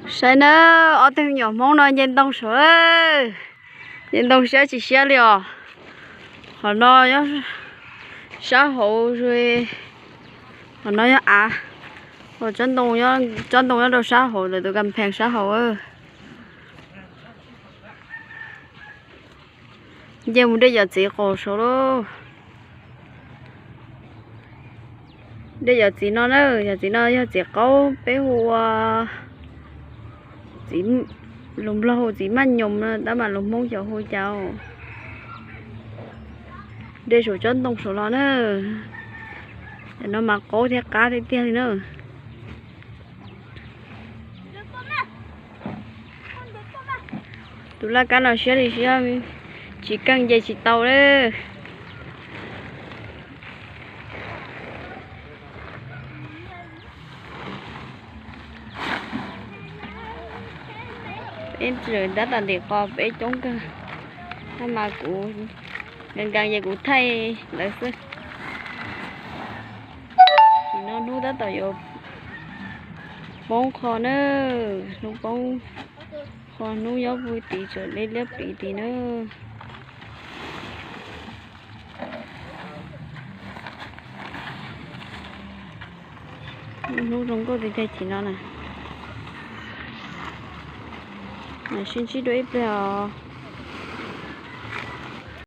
Saib nawb, ob tug me nyuam Hmoob no nce ntoo saud, nce ntoo siab tsis siab li os. Qhov no sab hauv, qhov no yog av, tsob ntoo nyob rau sab hauv lawv tus kas phees sab hauv. Nce mus dej yawm txiv qaum saud lauj. Dej yawm txiv no na, yawm txiv no yog txiv qaub, peb hu ua txiv, lus Nplog hu txiv maj nyoos no tab mas lus Hmoob xyov hu cas. Dej saum tsob ntoo saud los na, cov no mas qaub thiab qab tiag tiag li na. Tus laj kab no siab li siab, tsis keej nce tsis tau lawm. Peb tseem tab tom ntim qos peb coob kawg, tab mas kuv nkees nkees ces kuv thaij lawv xwb. Nim no hnub tab tom yuav poob qho na, hnub poob qho, hnub nyob pw tid tseem liab liab pliv tid na. Hnub zoo nkauj tiag tiag chim no na. Sib ntsib dua ib pliag os.